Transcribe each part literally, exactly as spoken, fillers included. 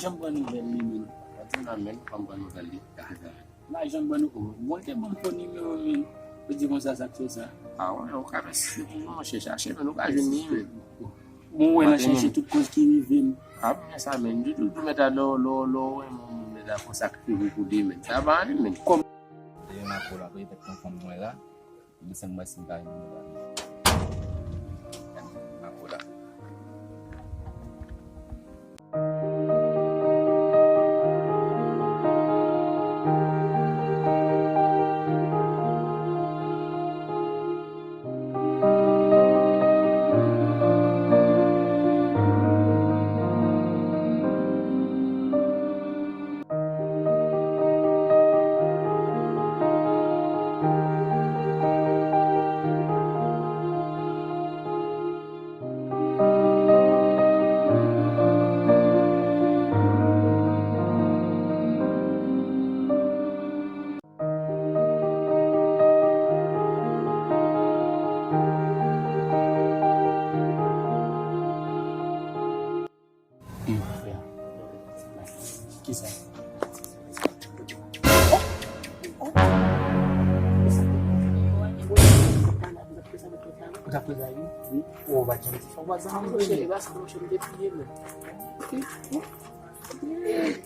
Janm pran nouvèl li, menm. Mwen di nan menm, pa m pran nouvèl li. Lajan ban nou, oh, bon, te ban m fo nimewo, men. Ou di konsa, sa k fè sa? Ah, wè, ou ka fè si, monchè, chache, men ou ka jwenn li, men. Bon, wè, nan chèche tout koz ki rive m. Ah, men sa, men, di tou, tou mèt a lò, lò, lò, wè, men, mèt a fò sakrifye pou li, men. Sa pa anyen, men. Kòm. Dèyè Mako la, pou li fè tan fanm mwen la. Li se mwen si m ta vin nan bal. Mako la. Kisa? Ou ta koze a wi? Wi. Ou pa janm di sa. Ou pa janm di sa.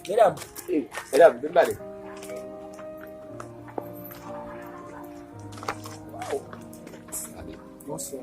Medam, medam, vin pale. Bonswa.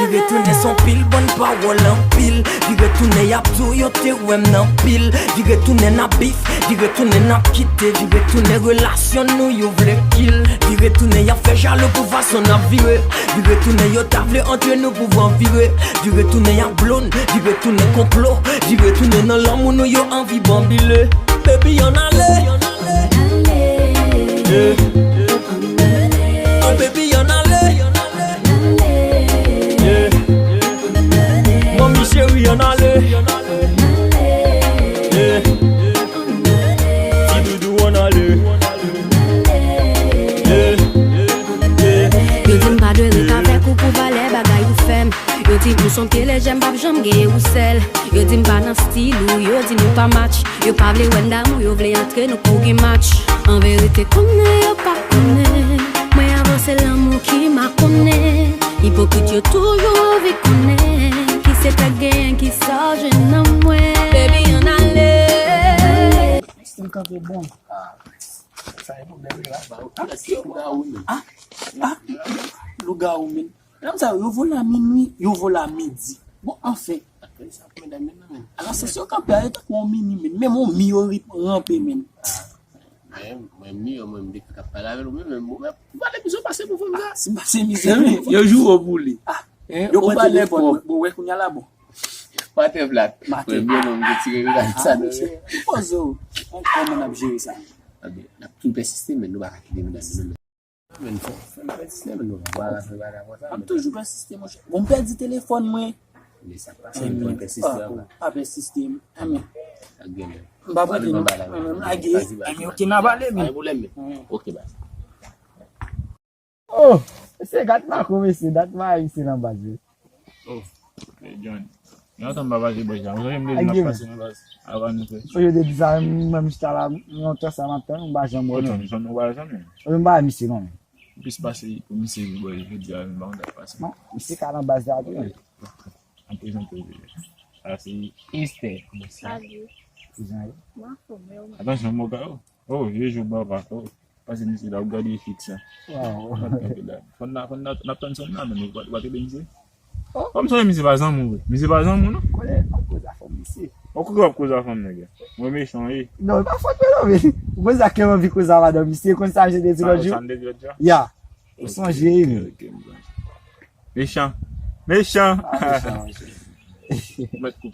Vire tounen s on pil bann pawòl anpil. Vire tounen y ap di w yo te wè m nan pil. Vire tounen n ap bif, vire tounen n ap kite. Vire tounen relasyon nou yo vle kil. Vire tounen y ap fè jalou pou fason n ap vire. Vire tounen yo ta vle antre nou pou van vire. Vire tounen y ap blow n, vire tounen konplo. Vire tounen nan lanmou nou yo anvi banbile. Baby, ann ale. Yeah. Oh, baby, ann ale. Yeah. Manmi cheri, ann ale. Yeah. Ti doudou, ann ale. Yeah. Yeah. Yo di m pa dwe ret avèk ou pou valè bagay ou fè m. Yo di m s on pye lejè, m p ap janm genyen ou sèl. Yo di m pa nan stil ou, yo di nou pa match. Yo pa vle wè n damou, yo vle antre nou pou gen match. An verite, konnen yo pa konnen. Mwen avanse lanmou ki makonnen. Ipokrit yo toujou anvi konnen. Ki se tèt genyen, ki sa w jwenn nan mwen. Baby, ann ale. Stil kanpe bon. Ah, sa e pwoblèm la. Ah, lougawou, men. Ah, ah, lougawou, men. Medam sa yo, yo vole a minui, yo vole a midi. Bon, anfen. Apre sa, pou medam yo nan men. Alò, se si yo kanpe a, yo tankou yon mi, mi, men. Menm yon mi, yo ri-, ranpe, men. Ah, men, mwen, mi, yo, mwen, m te ka pale avè l, ou menm, men, mwen, pale plis yo pase pou fanm sa. Ah, si m pase mizè, men. Yo joure w pou li. Ah, hein, yo pran telefòn, bon, wè kounye a la, bon. Patè plat. Premye non m te tire, regade sa, non. Poze w. Kòman n ap jere sa? N ap tou pèsiste, men nou pa ka kite medam yo, non. Men fò, fò n pèsiste, men nou pa ka fè bagay konsa. M ap toujou pèsiste, monchè. Bon, m pèdi telefòn mwen. Men sa pase, men fò n pèsiste ankò. Pa pèsiste, men. M pa prete non. M lage. Men ok, n a pale, men. Pa gen pwoblèm, men. Ok, baz. Oh, mesye, gad Marco, mesye, dat mari misye nan baz, wi. Oh, eh, John. Gen lontan m pa pase bò sa. Ou sonje m te di m ap pase nan baz avan nou fè. Sonje w te di sa, mwen, mwen, m chita la, lontan sa m ap tann, m pa janm wè non. Ou pa wè zanmi? Ou pa wè misye non, men. Plis pase pou misye vin bò, jodi a, m pa konn sa k pase. Non, misye ka nan baz la tou, men. An prezante w. Sa se Esther. Salut. Kouzen yo. M anfòm, e ou menm? Atansyon, mo ka, oh. Oh, je jou baba. Oh. Pase misye la, ou gade fiks la. Wow. Fòn la, fòn la, n ap tann sòn la, men ou pa, ou pa tande misye. Oh. Kòm sòn misye pa zanmi w, vre. Misye pa zanmi w, non? Konnen, pa koz afè misye. Ou kwè w ap koz afè m, nèg la? Mwen mechan, wi. Non, e pa fòt mwen, non, men. Ou koz a kè m anvi koz a madanm misye, konn sa m te di lòt jou? Sa m te di lòt jou? Ya. Ou sonje, wi, men. Ok, ok, m sonje. Mechan. Mechan. Ah, mechan, mechan. Mèt koup.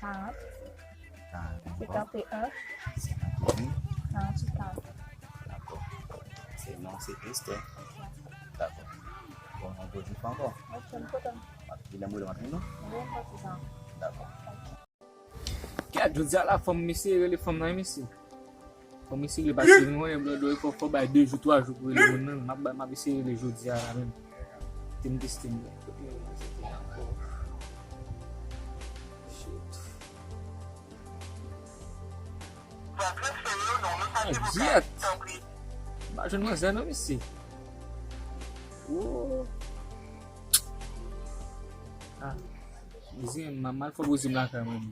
karant. Karant ankò. Senkanteyen. Senkanteyen. Karant uit karant. Dakò. Se non, se Esther. Dakò. Bon, yon gwo jou ankò. Ok, m kontan. Epi lè m rele w ap vin non? Wi, m kontan. Dakò. Gad, jodi a la, fò m eseye rele fanm nan, wi, mesye. Fò m eseye rele, paske nou konnen blòdò, fò, fò bay de jou, twa jou pou rele moun nan. M ap, m ap eseye rele jodi a la menm. Te m teste m. Shit. Ah, dyèt! M pa jwenn manzè non, mesye. Oh. Ah. Mesye, m, m al fè poze m lakay mwen.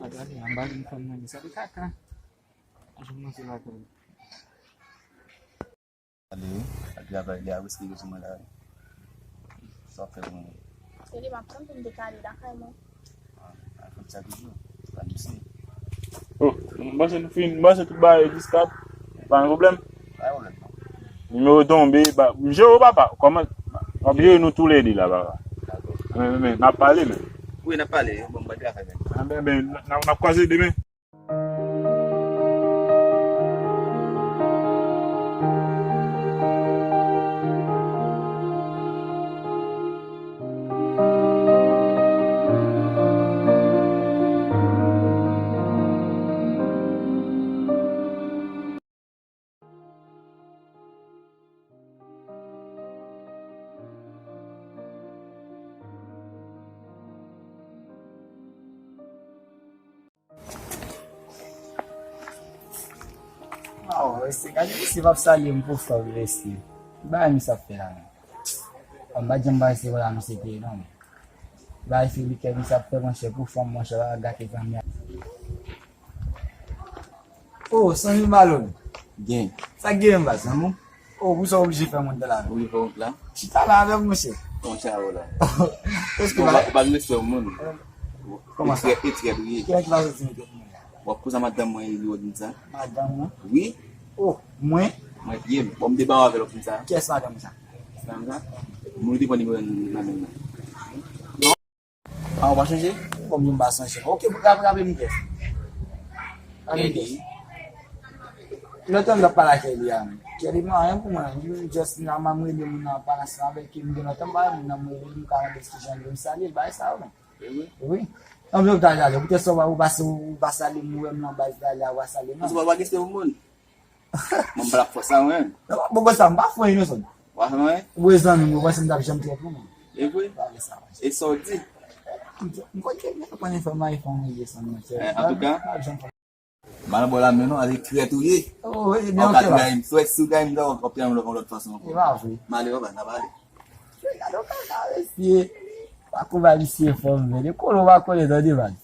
A gade, anba vin fanm nan, sa te kaka. Jwenn manzè lakay. Ale, al travay, li a riske yo sou mwen la. Sa w ap fè pou mwen? Se li m ap tann pou m te ka ale lakay mwen. Ah, al fè sa toujou. Pa misye. Oh, m panse nou fin, m panse tout bagay diskab. Pa gen pwoblèm. Pa gen pwoblèm non. Nimewo tonbe, ba, m jere w papa. Kòman? W ap jere nou toulède la papa. Dakò. Men, men, men, n ap pale men. Wi, n ap pale. Bon, m pa travay men. Ah, ben, ben, n ap, n ap kwaze demen. Waw, mesye, gade misye p ap salye m pou fò, mesye. Ki bagay misye ap fè la menm? An m pa t janm panse wè la misye te ye non. Bagay fè li kè misye ap fè monchè pou fanm monchè la gate zanmi a. Oh, Sonny Malone. Gen. Sa k gen baz, zanmi? Oh, pou sa w oblije fè moun tan la. Oblije fè moun tan la. Chita la avè m, monchè. Kòman sa yo la? Èske ou pa, ou pa vle fè moun? Kòman sa? Etrèt, etrèt ou ye. Kilè ki pa soti nan tèt mwen la? W ap koze a madanm mwen, li wè m sa. Madanm mwen? Wi. Oh, mwen? Mwen pye m. Bon, m te ba w avè l w ap di sa. Kiyès madanm sa? Madanm sa? Moun ou te pran nimewo l nan men l la. Ah, ou pa chanje? Bon, m pa sonje. Ok, rape, rape m kè. Rape m kè. Lè tan m t ap pale ak Kelly a, men. Kelly, non, anyen pou mwen. Li just nan m rele moun nan pa ansanm avèk li, m gen lontan m pa wè moun nan m rele, m ka mande si jan li, m salye l, bagay sa yo, men. Wi. Ann, m ta ale, poutèt sa ou pa, ou pa, ou pa salye m, ou wè m nan baz la, la, ou pa salye m, non. Ou pa gen respè pou moun. Mwen m pa t ap fè sa, mwen. Non, bon, konsa, m pa fè inosan. Ou pa fè mwen? Ou wè zanmi m, ou panse m t ap janm trè pou mwen. E vre? Pa fè sa, mwen. E sa w di? M konn ke mwen konn fè mari fè yon reje san mwen, chè. Eh, antouka, m ap janm fè. Mal bò la men non, ale trèt ou ye. Oh, wi, men ou ka trayi m. Swè, si w trayi m, w ap trayi m yon lòt fason ankò. E pa vre. M ale, papa, n ap ale. Gade w kaka, mesye. Pa kou ba misye fòm, men. Li kole, w pa kole, tande, man.